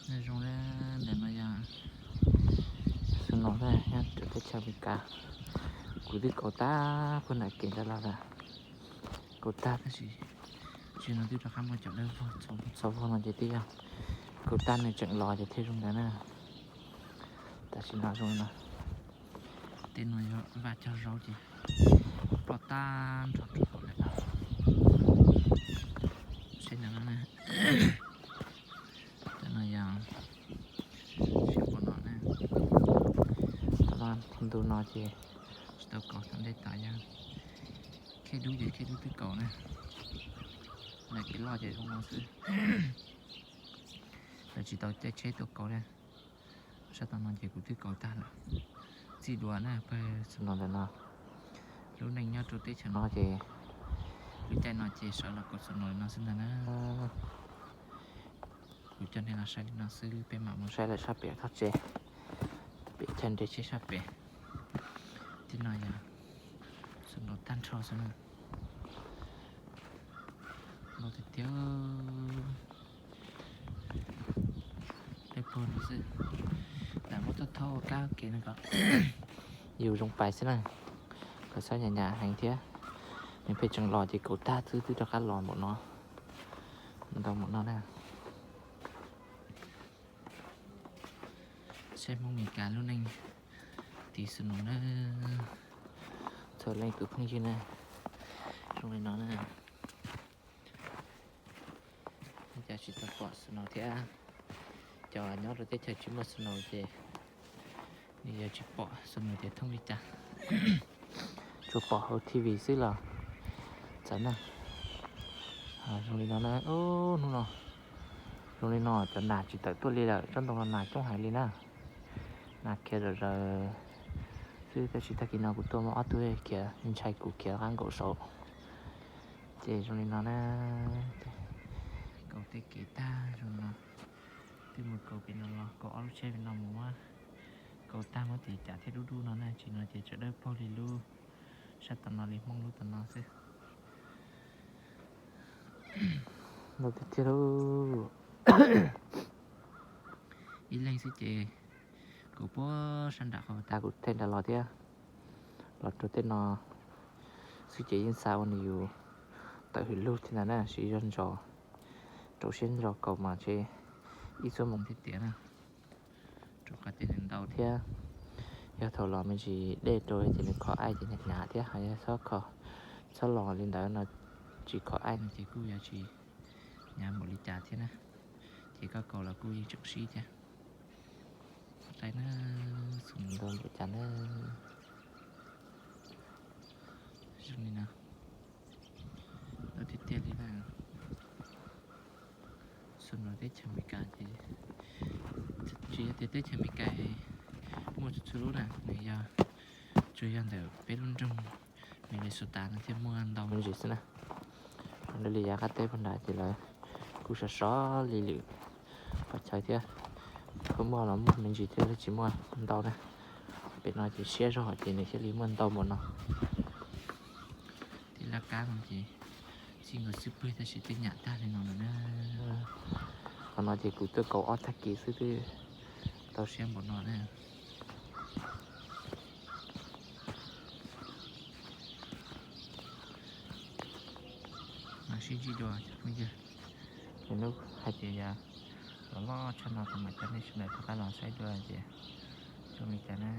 Zoo li ntawm no yog xu no nyob rau teb chaws Amelikas. Kuv twb kaus tag puag nram kev ntawd los lawm. Kaus tag tab sis tsis no twb rov qab muaj cov dawb vog txhua vog no ces twb yog kaus tag nws tseem los ces thiaj zoo ntawd na. Tam sim no zoo li no, tej no yog vaj cog zaub ces ploj tag nrho rau hauv lawm. Saib ntawm no na, ntawm no yog siab npaum no na. Tam no ntu no ces tsis tau kaus tom ntej tas yog khej dub ces khej dub twb kaus na. Ntawm kev loj ces zoo no xwb. Lawv tsis tau caij tsheb tuaj kaus na. Sab tom no ces kuv twb kaus tag lawm. Txij duav na pawg xu no ntawm no. Lub neej nyob rau teb chaws no ces lub caij no ces sawv los kaus xu no li no xwb ntag na. Kuv coj nej los saib li no xwb, peb mam mus saib lawm sab pem toj tsev, pem chaw nres tsheb sab pem. Tej no yog xu no tag nrho xwb na. Ntau tiag tiag. Dawb paug no xwb. Lam muab thauj thauj kab kev no kom yus zoo pais xwb na, kom txhob nyam nyam heev thiab. Nws pheej tseem los ces kaus tag xwb twb rov qab los npaum no, ntau npaum no na. Saib Hmoob Amelikas lub neej tiv xu no na, txhua leej tus phooj ywg na, zoo li no na. Cas tsis tau pom snow thiab. Cov nyob rau teb chaws tsis muaj snow ces nws yuav tsis pom snow tias thooj li cas. Tsuas pom hauv T V xwb los txawv na. Zoo li no na, hnub no zoo li no cov nas tsis tawm tuaj li lawm, tsob ntoo no nas coob heev li na. Nas khiav zom zaws xwb, tab sis tag kis no kuv tuaj muaj ob tug khiav ntshai kuv khiav qab nkaum saud. Ces zoo li no na, kaus tej kev tag zoo no, twb mus kaus pem no los kaus ob lub tsheb pem no mus muab kaus tag muab tiv cas thiab dub dub no na, tsis no ces tseem dawb paug li lub sab tom no li Hmoob lub tom no xwb. Ntau tiag tiag lauj. Ib leeg xwb ces kaus puag sab nram qhov tas kuv theej nram los thiab. Los rau tej no xwb ces yeej xav ua nws yus tawm hwm lug thiab ntag na, siv zog ntsos, rau siab ntso kaus mas ntshe ib xuab moos thiab tiag na, rau qhov tias nws ntau thiab. Yog thaum los me ntsis dej rau ces nws khov aij ces hnyav hnyav thiab, ho yog txhob kho, txhob los li ntawd no tsis khov aij no ces kuj yuav tsis hnyav npaum li cas thiab na. Ces koj kaus los kuj yeej tseem sib thiab. Qhov tais na, xum ntau npaum cas na. Zoo li no, ntau tiag tiag li na. Xum no teb chaws Amelikas ces tsis yog tias teb chaws Amelikas muaj txhua txhua lub na, nws yog tsuas yog ntawm peb lub nroog Minnesota no thiaj muaj ntau me ntsis xwb na. Ho li yav qab teb puag nrad ces lawv kuj sov sov li lwm qhov chaw thiab, kuj muaj los muaj me ntsis thiab, tsis muaj ntau na. Pem no ces siab zog ces nws thiaj li muaj ntau npaum no. Tej laj kab no ces txij nkaus xwb pwg tab sis twb nyam tag li no lawm na. Qhov no ces kuv tuaj kaus ob tag kis xwb twb tau siab npaum no na. Mas sib ntsib dua cov phooj ywg, lwm hnub hais tias yog los loj tshaj no kuv mam coj nej sawv daws rov qab los saib dua ces zoo li cas na.